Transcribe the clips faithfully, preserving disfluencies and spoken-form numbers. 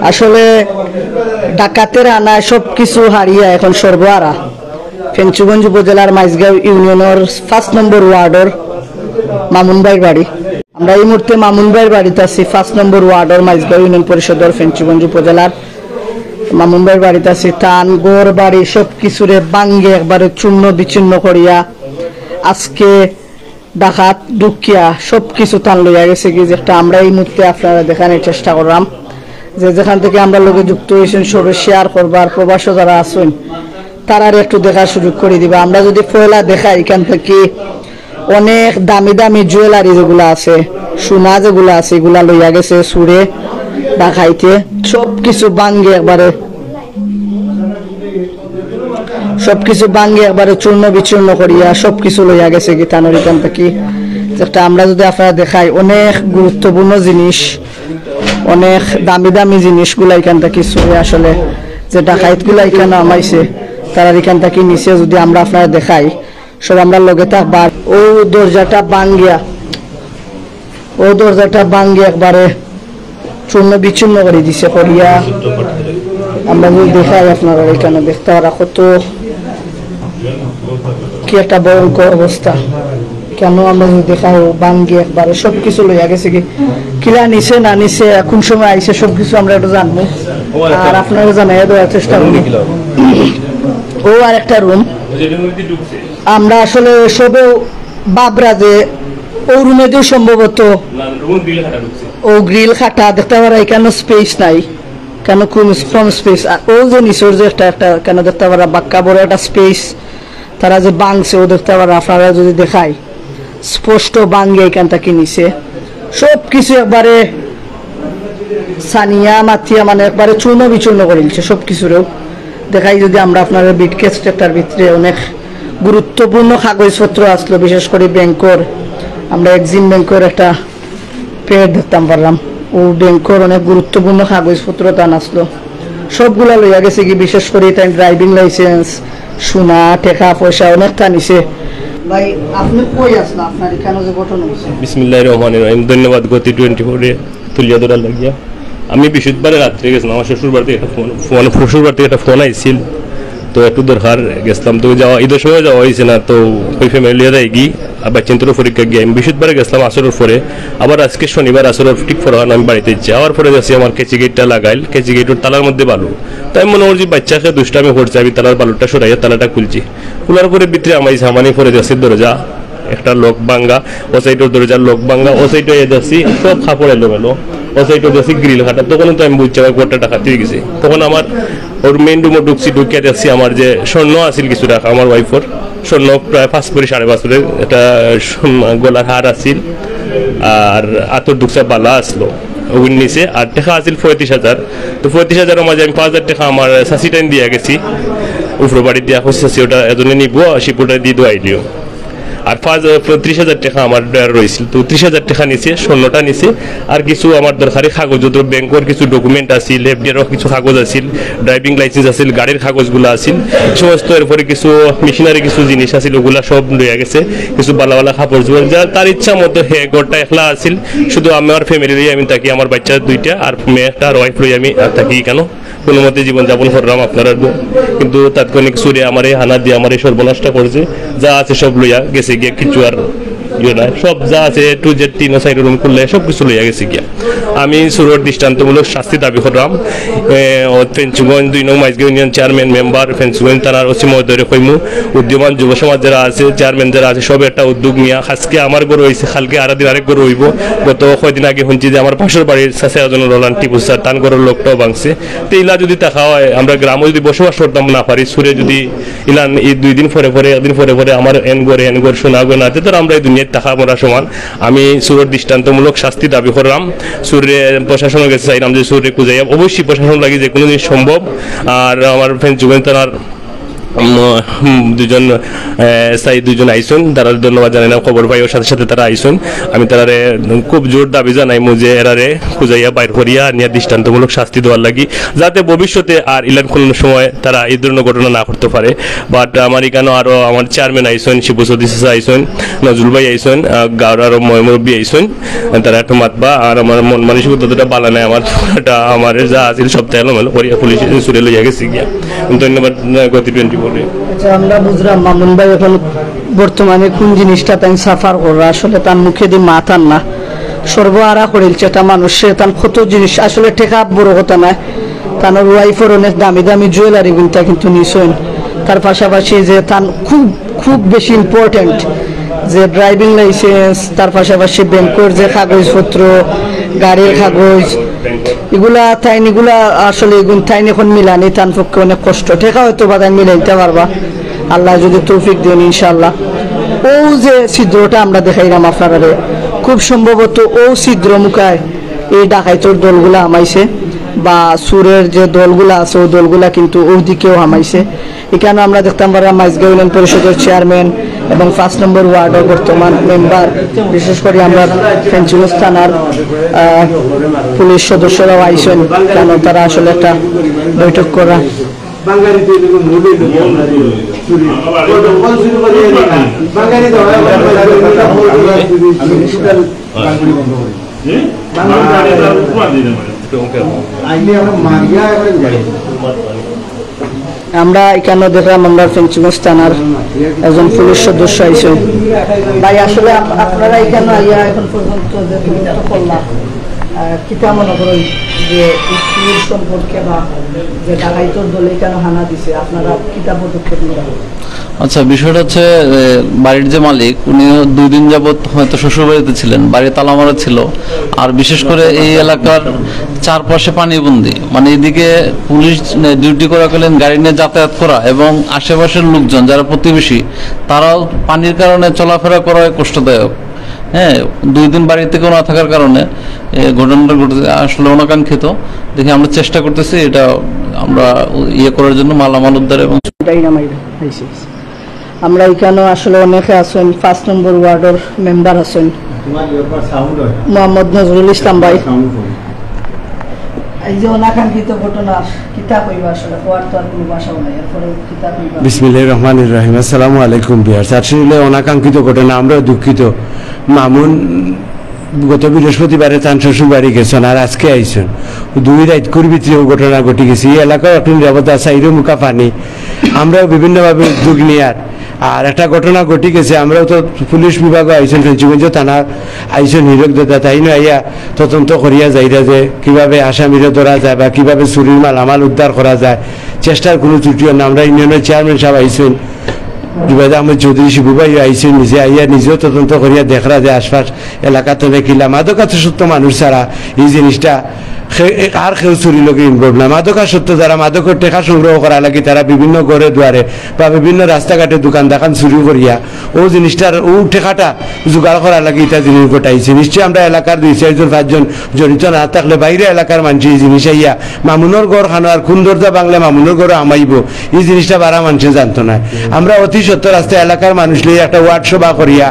আসলে ডাকাতের হানায় সব কিছু হারিয়া এখন সর্বহারা ফেঞ্চুগঞ্জ উপজেলার মাইজগাঁও ইউনিয়নের পাঁচ নম্বর ওয়ার্ডর মামুন ভাইর বাড়ি। আমরা এই মুহূর্তে মামুন ভাইর বাড়িত আছি, পাঁচ নম্বর ওয়ার্ডর মাইজগাঁও ইউনিয়ন পরিষদর ফেঞ্চুগঞ্জ উপজেলার মামুন ভাইর বাড়িত আছি। তান ঘর বাড়ি সব কিছুরে ভাঙ্গে একবারে চূর্ণ বিচূর্ণ করিয়া আজকে ডাকাত ঢুকিয়া সব কিছু তান লইয়া গেছে কি, যেটা আমরা এই মুহূর্তে আপনারারে দেখানির চেষ্টা করলাম। যে যেখান থাকি আমরার লগে যুক্ত অইছইন সবে শেয়ার করবা, আর প্রবাসও যারা আছইন তারারে একটু দেখার সুযোগ করি দিবা। আমরা যদি পয়লা দেখাই, এখান থাকি অনেক দামি দামি জুয়েলারি যেগুলা আছে, সোনা যেগুলা আছে, এগুলা লইয়া গেছে চুরে ডাকাইতে। সব কিছু ভাঙ্গে একবারে, সব কিছু ভাঙ্গে একবারে চূর্ণ বিচূর্ণ করিয়া সব কিছু লইয়া গেছে কি তানর এখান থাকি। যেটা আমরা যদি আপনারারে দেখাই, অনেক গুরুত্বপূর্ণ জিনিস, অনেক দামি দামি জিনিসগুলা এখান থাকি চুরে আসলে যে ডাকাইতগুলা এখানো হামাইছে, তারার এখান থাকি নিছে। যদি আমরা আপনারারে দেখাই, সব আমরার লগে থাকবা। ও দরজাটা ভাঙ্গিয়া, ও দরজাটা ভাঙ্গিয়া একবারে চূর্ণ বিচূর্ণ করি দিছে করিয়া। আমরা যদি দেখাই আপনারারে, এখানো দেখতা পাররা কত কি একটা ভয়ঙ্কর অবস্থা। কেন আমরা যদি দেখাই, ও ভাঙ্গিয়া একবারে সব কিছু লইয়া গেছে কি, কিলা নিছে না নিছে, কোন সময় আইছে, সব কিছু আমরা একটু জানমু আর আপনারারে জানাইয়া দেওয়ার চেষ্টা করমু। ও আর একটা রুম। আমরা আসলে সবেউ ভাবরা যে ও রুমে যে সম্ভবত না, রুম গ্রিল কাটা ঢুকছে। ও গ্রিল কাটা, দেখতা পাররা এখানো স্পেস নাই, কেন কম, কম স্পেস। আর ও যে নিচর যে একটা, একটা কেন দেখতা পাররা বাক্কা বড় একটা স্পেস তারা যে ভাঙ্গছে, ও দেখতা পাররা, আপনারারে যদি দেখাই স্পষ্ট ভাঙ্গে এখান থাকি নিছে সব কিছু একবারে ছানিয়া মাতিয়া মানে একবারে চূর্ণ বিচূর্ণ করি দিছে সব কিছুরেউ। দেখাই যদি আমরা আপনারারে ব্রিফকেস একটার ভিতরে অনেক গুরুত্বপূর্ণ কাগজপত্র আছলো, বিশেষ করি ব্যাংকর, আমরা এক্সিম ব্যাংকর একটা প্যাড দেখতাম পারলাম, ও ব্যাংকর অনেক গুরুত্বপূর্ণ কাগজপত্র তান আছলো, সবগুলা লইয়া গেছে কি। বিশেষ করি তাইন ড্রাইভিং লাইসেন্স, সোনা, টেকা পয়সা অনেকতা নিছে। ভাই, আপনি কই আছলা? আপনার এখানো যে ঘটনা অইছে? বিসমিল্লাহির রহমানির রহিম। ধন্যবাদ গতি টোয়েন্টি ফোরে তুলিয়া ধরার লাগিয়া। আমি বৃহস্পতিবারে রাত্রে গেছিলাম আমার শ্বশুর বাড়িতে একটা ফোন, ফোন, শ্বশুর বাড়িতে একটা ফোন আইছিল, তো একটু দরকার গেছিলাম, তো যাওয়া, ঈদর সময় যাওয়া অইছে না, তো ওই ফ্যামিলি যাই কি, আর বাচ্চাইন্তরও পরীক্ষা গিয়া আমি বৃহস্পতিবারে গেছিলাম আসরর পরে, আবার আজকে শনিবার আসরর ঠিক পরহান আমি বাড়িত যাওয়ার পরে দেখছি আমার কেচি গেটটা লাগাইল, কেচি গেটর তালার মধ্যে বালু। তাই মনে করছি বাচ্চাকে দুষ্টামি করছে, আমি তালার বালুটা সরাইয়া তালাটা খুলছি। খোলার পরে ভিতরে আমার এই সামানি পড়ে দেখছি দরজা একটা লক ভাঙ্গা, ও সাইডর দরজার লক ভাঙ্গা, ও সাইডে এই দেখছি সব কাপড় এলোমেলো, ও সাইডে দেখছি গ্রিল কাটা। তখন তো আমি বুঝছি আমার ঘরটা ডাকাতি অই গেছে। তখন আমার ওর মেইন রুমো ঢুকছি, ঢুকিয়া দেখছি আমার যে স্বর্ণ আছিল কিছু টাকা আমার ওয়াইফর, স্বর্ণ প্রায় পাঁচ ভরি সাড়ে পাঁচ ভরি, একটা সোন-, গলার হার আছিল, আর আতর দুকসা বালা আছলো, ওগুন নিছে। আর টেকা আছিল পঁয়ত্রিশ হাজার। তো পঁয়ত্রিশ হাজারর মাঝে আমি পাঁচ হাজার টেকা আমার চাচিটাইন দিয়া গেছি, উপরে বাড়িত দিয়া কইছি, "চাচি, ওটা এজনে নিবো, শিপুটা দি দোয়াই দিও।" আর পাঁচ, পঁয়ত্রিশ হাজার টেকা আমার ড্রয়ার রইছিল, তো ত্রিশ হাজার টেকা নিছে, স্বর্ণটা নিছে, আর কিছু আমার দরকারি কাগজপত্র, ব্যাংকর কিছু ডকুমেন্ট আছিল, এফডিআরর কিছু কাগজ আছিল, ড্রাইভিং লাইসেন্স আছিল, গাড়ির কাগজগুলা আছিল, এই সমস্ত, এরপরে কিছু মেশিনারি কিছু জিনিস আছিল, ওগুলা সব লইয়া গেছে। কিছু বালা বালা কাপড় চোপড়, যা তার ইচ্ছা মতো হে ঘরটা একলা আছিল, শুধু আমার ফ্যামিলি লইয়া আমি থাকি, আমার বাচ্চা দুইটা আর মেয়ে একটা আর ওয়াইফ লইয়া আমি আর থাকি এখানো। কোনো মতে জীবন যাপন করলাম আপনারার বউ। কিন্তু তাৎক্ষণিক চুরে আমার এই হানা দিয়া আমার এই সর্বনাশটা করছে, যা আছে সব লইয়া গেছে গিয়া, কিছু আর ইয়ে নাই, সব যা আছে এ টু জেড, তিনও সাইডর রুম খুললে সব কিছু লইয়া গেছে গিয়া। আমি চুরর দৃষ্টান্তমূলক শাস্তি দাবি করলাম। এ, ও ফেঞ্চুগঞ্জ দুই নং Maijgaon union chairman, member, Fenchuganj থানার ওসি মহোদয়রে কইমু, উদীয়মান যুব সমাজ যারা আছে, চেয়ারম্যান যারা আছে, সব একটা উদ্যোগ নিয়া, আজকে আমার ঘরো অইছে, কালকে আরেক দিন আরেক ঘরো অইবো। গত কয়দিন আগে শুনছি যে আমার পাশের বাড়ির চাচা একজন রোলান টিপু স্যার, তান ঘরর লকটাও ভাঙছে। তো ইলা যদি থাকা হয়, আমরা গ্রামো যদি বসবাস করতাম না পারি, চুরে যদি ইলান এই দুই দিন পরে পরে, একদিন পরে পরে আমার এন ঘরে, এন ঘর, সোনা ঘর না, তো আমরা এই দুনিয়াত থাকা মরা সমান। আমি চুরর দৃষ্টান্তমূলক শাস্তি দাবি করলাম। চুররে প্রশাসনের কাছে চাইলাম যে চুররে খুঁজাইয়া, অবশ্যই প্রশাসন লাগি যে কোনো জিনিস সম্ভব। আর আমার ফেঞ্চুগঞ্জ থানার উম, দুইজন, আহ, এসআই দুইজন আইছইন, তারারে ধন্যবাদ জানাইলাম, খবর পাইয়ার সাথে সাথে তারা আইছইন। আমি তারারে খুব জোর দাবি জানাইমু যে এরারে খুঁজাইয়া বাইর করিয়া আনিয়া দৃষ্টান্তমূলক শাস্তি দেওয়ার লাগি, যাতে ভবিষ্যতে আর ইলান কোনো সময় তারা এই ধরনের ঘটনা না করতে পারে। বাট আমার এখানে আরো আমার চেয়ারম্যান আইছইন, শিবু সতীশ চাচা আইছইন, নজরুল ভাই আইছইন, আহ, গাঁওর আরো ময়-মুরব্বী আইছইন, তারা একটু মাতবা। আর আমার মন মানসিকতা অতটা ভালা নাই, আমার পুরাটা আমার যা আছিল সবটা এলোমেলো করিয়া পুলিশ ছুটে লইয়া গেছে গিয়া। ধন্যবাদ, আহ, গতি টোয়েন্টি ফোরে। আচ্ছা, আমরা বুঝলাম মামুন ভাই এখন বর্তমানে কোন জিনিসটা তাই সাফার কররা, আসলে তার মুখেদি মাতার না, সর্বহারা করিলছে একটা মানুষ, সে তার কত জিনিস আসলে টেকা বড় কথা নয়, তার ওয়াইফের অনেক দামি দামি জুয়েলারি গুনতা কিন্তু নিছইন। তার পাশাপাশি যে তার খুব খুব বেশি ইম্পর্টেন্ট যে ড্রাইভিং লাইসেন্স, তার পাশাপাশি ব্যাংকের যে কাগজপত্র, গাড়ির কাগজ, এগুলা তাইন, এগুলা আসলে এগুন তাইন এখন মিলানি তান পক্ষে অনেক কষ্ট। টেকা হয়তো বা তাইন মিলাইতে পারবা, আল্লাহ যদি তৌফিক দেন ইনশাআল্লাহ। ও যে ছিদ্রটা আমরা দেখাইলাম আপনারারে, খুব সম্ভবত ও ছিদ্র মুখায় এই ডাকাইতর দলগুলা হামাইছে বা চুরের যে দলগুলা আছে, ও দলগুলা কিন্তু ওদিকেও হামাইছে। এখানে আমরা দেখতাম পারলাম মাইজগাঁও ইউনিয়ন পরিষদের চেয়ারম্যান এবং পাঁচ নম্বর ওয়ার্ডের বর্তমান মেম্বার, বিশেষ করে আমরা ফেঞ্চুগঞ্জ থানার, আহ, পুলিশ সদস্যরাও আইছেন, কারণ তারা আসলে একটা বৈঠক করা। আমরা এখানে দেখলাম আমরা ফেঞ্চুগঞ্জ থানার একজন পুলিশ সদস্য আইছেন। ভাই, আসলে আপ-, আপনারা এখানে আইয়া এখন পর্যন্ত যে তদন্ত করলা, আহ, কিতা মনে করেন যে এই চুর সম্পর্কে বা যে ডাকাইতর দলে এখানে হানা দিছে, আপনারা কিতা পদক্ষেপ নেবেন? আচ্ছা, বিষয়টা হচ্ছে, এ, বাড়ির যে মালিক, উনি দুই দিন যাবত হয়তো শ্বশুর বাড়িতে ছিলেন, বাড়ি তালা মারা ছিল। আর বিশেষ করে এই এলাকার চারপাশে পানিবন্দী, মানে এদিকে পুলিশ, এ, ডিউটি করাকালীন গাড়ি নিয়ে যাতায়াত করা এবং আশেপাশের লোকজন যারা প্রতিবেশী, তারাও পানির কারণে চলাফেরা করায় কষ্টদায়ক। হ্যাঁ, দুই দিন বাড়িতে কেউ না থাকার কারণে, এ, ঘটনাটা ঘটেছে, আসলে অনাকাঙ্ক্ষিত। দেখি, আমরা চেষ্টা করতেছি এটা আমরা ইয়ে করার জন্য, মালামাল উদ্ধার এবং ডাইনামাইট আইসি। আমরা এখানে আসলে অনেকে আছেন, পাঁচ নম্বর ওয়ার্ডের মেম্বার আছেন মোহাম্মদ নজরুল ইসলাম ভাই। এই যে অনাকাঙ্ক্ষিত ঘটনা, কিতা কইবা আসলে? কওয়ার তো আর কোনো ভাষাও নাই, এরপরে কিতা কইবা? বিসমিল্লাহির রহমানির রহিম। আসসালামু আলাইকুম ভিউয়ার্স। আসলে অনাকাঙ্ক্ষিত ঘটনা, আমরাও দুঃখিত। মামুন গত বৃহস্পতিবারে তান শ্বশুর বাড়ি গেছেন, আর আজকে আইছেন। দুই রাইতকুর ভিতরে ও ঘটনা ঘটি গেছে। এই এলাকাও একটু নিরাপত্তা, সাইডো মুখা পানি। আমরাও বিভিন্নভাবে উদ্যোগ নিয়ার, আর একটা ঘটনা ঘটি গেছে। আমরাও তো পুলিশ বিভাগও আইছেন, ফেঞ্চুগঞ্জ থানা আইছেন, হীরক দাদা তাইন আইয়া তদন্ত করিয়া যাইরা যে কিভাবে আসামিরে ধরা যায় বা কিভাবে চুরির মালামাল উদ্ধার করা যায়, চেষ্টার কোনো ত্রুটি হয় না। আমরা ইউনিয়নের চেয়ারম্যান সাহেব আইছেন, জুবেদ আহমেদ চৌধুরী শিবু ভাই আইছেন, নিজে আইয়া নিজেও তদন্ত করিয়া দেখরা যে আশপাশ এলাকাত নাকি কিলা মাদকাসক্ত মানুষ ছাড়া এই জিনিসটা খে-, আর কেউ চুরি লগে ইনভলভ না। মাদকাসক্ত যারা মাদকর টেকা সংগ্রহ করা লাগি, তারা বিভিন্ন ঘরে দুয়ারে বা বিভিন্ন রাস্তাঘাটে দোকান দাকান চুরি করিয়া ও জিনিসটার, ও টেকাটা জোগাড় করা লাগি ইটা জিনিস ঘটাইছে। নিশ্চয়ই আমরা এলাকার দুই চারজন পাঁচজন জড়িত না থাকলে বাইরে এলাকার মানুষ এই জিনিস আইয়া মামুনর ঘর খানো আর কোন দরজা ভাঙলে মামুনর ঘরও হামাইবো, এই জিনিসটা বারা মানুষে জানতো না। আমরা অতি সত্তর আস্তে এলাকার মানুষ লইয়া একটা ওয়ার্ড সভা করিয়া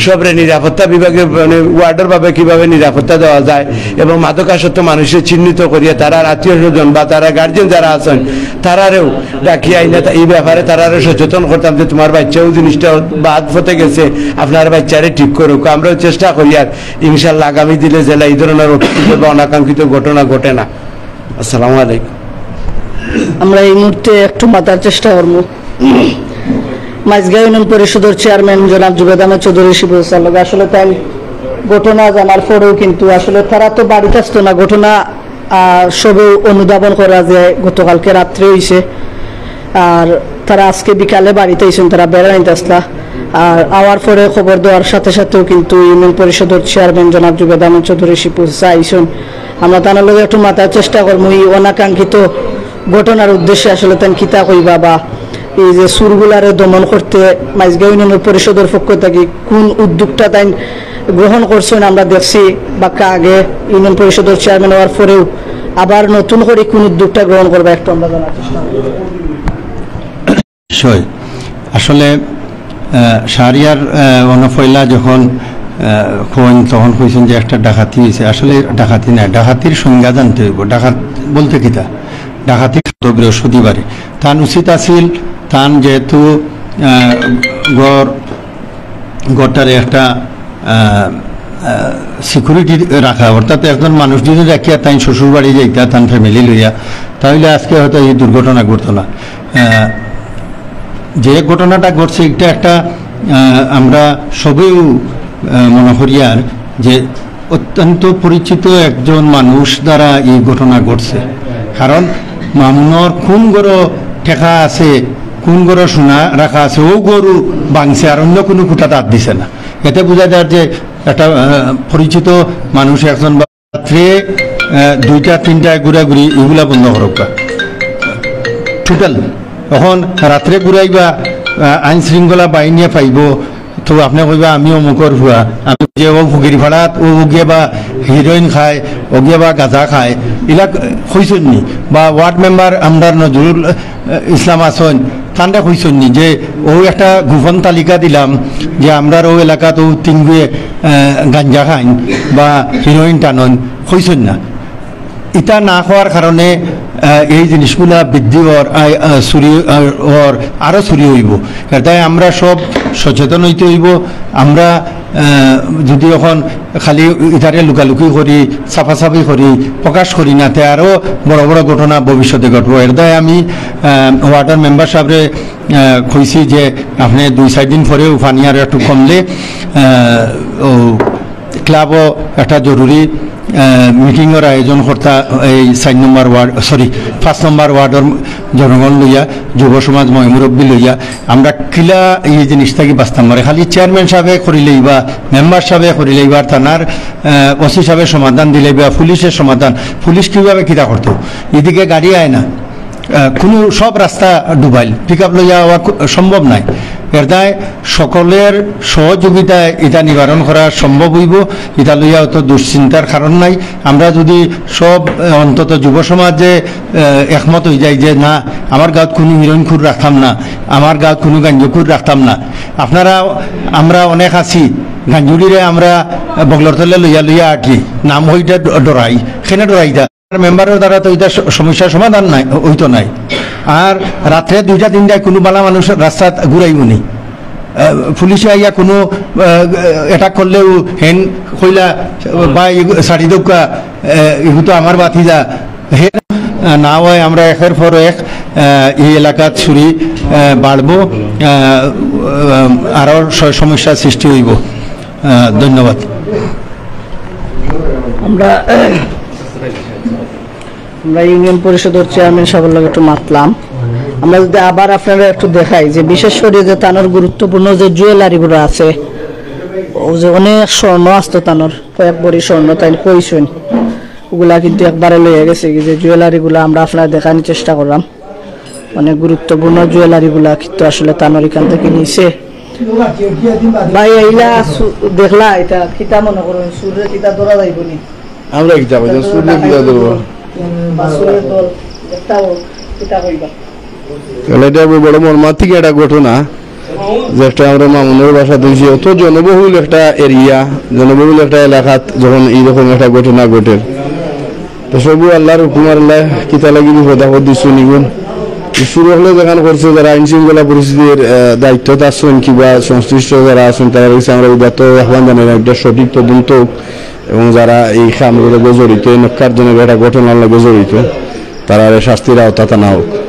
সবরে নিরাপত্তা বিভাগে, মানে, ওয়ার্ডের ভাবে কিভাবে নিরাপত্তা দেওয়া যায় এবং মাদকাসক্ত মানুষের চিহ্নিত করিয়া তারার আত্মীয় স্বজন বা তারা গার্জিয়ান যারা আছেন, তারারেও ডাকিয়া আইনা তা-, এই ব্যাপারে তারারে সচেতন করতাম যে তোমার বাচ্চাও জিনিসটা বাদ পথে গেছে, আপনার বাচ্চারে ঠিক করুক। আমরাও চেষ্টা করি, আর ইনশাল্লাহ আগামী দিনে যেন এই ধরনের অতীত বা অনাকাঙ্ক্ষিত ঘটনা ঘটে না। আসসালামু আলাইকুম। আমরা এই মুহূর্তে একটু মাতার চেষ্টা করবো মাইজগাঁও ইউনিয়ন পরিষদের চেয়ারম্যান জনাব জুবেদ আহমেদ চৌধুরী শিবু চাচার লগে। আসলে তাইন ঘটনা জানার পরেও কিন্তু আসলে তারা তো বাড়িত আসতো না, ঘটনা, আহ, সবে অনুধাবন করা যায় গতকালকে রাত্রে হইছে। আর তারা আজকে বিকালে বাড়িত আইছেন, তারা বেড়াইতে আসলা। আর আওয়ার পরে খবর দেওয়ার সাথে সাথেও কিন্তু ইউনিয়ন পরিষদের চেয়ারম্যান জনাব জুবেদ আহমেদ চৌধুরী শিবু চাচা আইছেন। আমরা তার লগে একটু মাতার চেষ্টা করবো এই অনাকাঙ্ক্ষিত ঘটনার উদ্দেশ্যে আসলে তাইন কিতা কইবা বা এই যে চুরগুলারে দমন করতে মাইজগাঁও ইউনিয়ন পরিষদের পক্ষ থাকি কোন উদ্যোগটা তাইন গ্রহণ করছেন? আমরা দেখছি বাক্কা আগে ইউনিয়ন পরিষদের চেয়ারম্যান হওয়ার পরেও আবার নতুন করে কোন উদ্যোগটা গ্রহণ করবা একটু আমরা জানার চেষ্টা করবো। বিষয়। আসলে, আহ, শাহরিয়ার, আহ, অনো পয়লা যখন, আহ, কইন, তখন কইছইন যে একটা ডাকাতি অইছে। আসলে ডাকাতি না, ডাকাতির সংজ্ঞা জানতে অইবো। ডাকাত বলতে কিতা? ডাকাতি তো বৃহস্পতিবারে। তান উচিত আছিল, তান যেহেতু, আহ, ঘর, ঘরটারে একটা, আহ, আহ, সিকিউরিটি রাখা, অর্থাৎ একজন মানুষ যদি রাখিয়া তাইন শ্বশুর বাড়ি যাইতা, তান ফ্যামিলি লইয়া, তাইলে আজকে হয়তো এই দুর্ঘটনা ঘটতো না। আহ, যে ঘটনাটা ঘটছে, এটা একটা, আহ, আমরা সবেউ, আহ, মনে করিয়ার যে অত্যন্ত পরিচিত একজন মানুষ দ্বারা এই ঘটনা ঘটছে। কারণ মামুনর কোন ঘরো টেকা আছে, কোন ঘরো সোনা রাখা আছে, অউ ঘরউ ভাঙছে, আর অন্য কুনু কুঠাত আত দিছে না। এতে বুঝা যার যে একটা, আহ, পরিচিত মানুষ একজন বা রাত্রে, আহ, দুইটা তিনটায় ঘুরাঘুরি, ইগুলা বন্ধ করউক্কা। টোটাল অখন রাত্রে ঘুরাইবা, আহ, আইন শৃঙ্খলা বাহিনীয়ে পাইবো, তো আপনে কইবা, "আমি অমুকর ফুয়া, আমি যে অউ ফকিরপাড়াত, অউ অগিয়ে বা হিরোইন খায়, অগিয়ে বা গাঁজা খায়।" ইলা কইছইন নি? বা ওয়ার্ড মেম্বার আমরার নজরুল, আহ, ইসলাম আছইন, তানরে কইছইন নি যে অউ একটা গোপন তালিকা দিলাম যে আমরার অউ এলাকাত অউ তিনগুয়ে, আহ, গাঞ্জা খাইন বা হিরোইন টানইন, কইছইন না? ইতা না কওয়ার কারণে, আহ, এই জিনিসগুলা বৃদ্ধি অর, আহ, আহ, চুরি, আহ, অর, আরো চুরি অইবো। এর দায় আমরা সব সচেতন অইতে অইবো। আমরা, আহ, যদি অখন খালি ইতারে লুকালুকি করি, ছাপাছাপি করি, প্রকাশ করি না, তে আরো বড় বড় ঘটনা ভবিষ্যতে ঘটবো। এর দায় আমি, আহ, ওয়ার্ডর মেম্বার সাবরে, আহ, কইছি যে আপনে দুই চাইর দিন পরেউ পানি আরো একটু কমলে, আহ, অউ ক্লাবও একটা জরুরি, আহ, মিটিংর আয়োজন করতা, এই চাইর নম্বর ওয়ার্ড, সরি, পাঁচ নম্বর ওয়ার্ডর জনগণ লইয়া, যুব সমাজ, ময়-মুরব্বি লইয়া, আমরা কিলা এই জিনিস থাকি বাঁচতাম পারি। খালি চেয়ারম্যান সাবে করিলেই বা মেম্বার সাবে করিলেই বা থানার, আহ, ওসি সাবে সমাধান দিলেই বা পুলিশে সমাধান, পুলিশ কিভাবে কিতা করতো? এদিকে গাড়ি আয় না, আহ, কুনু সব রাস্তা ডুবাইল, পিকআপ লইয়া আওয়া কু-, সম্ভব নায়। এর দায় সকলের সহযোগিতায় ইটা নিবারণ করা সম্ভব অইবো। ইটা লইয়া অত দুশ্চিন্তার কারণ নাই। আমরা যদি সব, আহ, অন্তত যুব সমাজে, আহ, একমত অইযাই যে না, আমার গাঁওত কুনু হিরোইনখুর রাখতাম না, আমার গাঁওত কুনু গাঞ্জখুর রাখতাম না। আপনারা, আমরা অনেক আছি, গাঞ্জুড়িরে আমরা বগলর তলে লইয়া লইয়া আটি, নাম অইটা ড-, ডরাই, কেনে ডরাইতা? মেম্বারর দ্বারা তো ইটা স-, সমস্যার সমাধান নাই, অইতো নায়। আর রাত্রে দুইটা তিনটায় কুনু বালা মানুষ রাস্তাত ঘুরাইবো নি? আহ, পুলিশে আইয়া কুনু, আহ, অ্যাটাক করলেও হেন কইলা, "ভাই, ছাড়ি দেউক্কা, আহ, ইগু তো আমার ভাতিজা।" হে, আহ, না অয়, আমরা একের পর এক, আহ, এই এলাকাত চুরি, আহ, বাড়বো, আহ, আহ, আরো স-, সমস্যার সৃষ্টি অইবো। আহ, ধন্যবাদ। আমরা, আমরা ইউনিয়ন পরিষদর চেয়ারম্যান সাবর লগে একটু মাতলাম। আমরা যদি আবার আপনারারে একটু দেখাই যে বিশেষ করি যে তানর গুরুত্বপূর্ণ যে জুয়েলারিগুলা আছে, অউ যে অনেক স্বর্ণ আস্তো তানর, কয়েক ভরি স্বর্ণ তাইন কইছইন, অগুলা কিন্তু একবারে লইয়া গেছেগি। যে জুয়েলারিগুলা আমরা আপনারারে দেখানির চেষ্টা করলাম, অনেক গুরুত্বপূর্ণ জুয়েলারিগুলা কিন্তু আসলে তানর ইখান থাকি নিছে। ভাই, এইলা চু-, দেখলা, ইটা কিতা মনো করইন? চুররে কিতা ধরা যাইবো নি? আমরা কিতা কইতাম, চুররে কিতা ধরবো? উম, বা চুরর দল, একটাও কিতা কইবা? তাইলে ইটা বড় মর্মান্তিক একটা ঘটনা, যে একটা আমরা মামুনর বাসাত অইছে, অত জনবহুল একটা এরিয়া, জনবহুল একটা এলাকাত যখন এইরকম একটা ঘটনা ঘটের, তো সবউ আল্লার হুকুম, আল্লায় কিতা লাগি বিপদ আপদ দিছইন ইগুন। চুর অকলে যেখান করছে, যারা আইন শৃঙ্খলা পরিস্থিতির, আহ, দায়িত্বত আছইন কিবা সংশ্লিষ্ট যারা আছইন, তারার গেছে আমরা উদাত্ত আহ্বান জানাইরাম, ইটা সঠিক তদন্ত অউক এবং যারা এই কামর লগে জড়িত, এই নক্কারজনক একটা ঘটনার লগে জড়িত, তারারে শাস্তির আওতাত আনা অউক।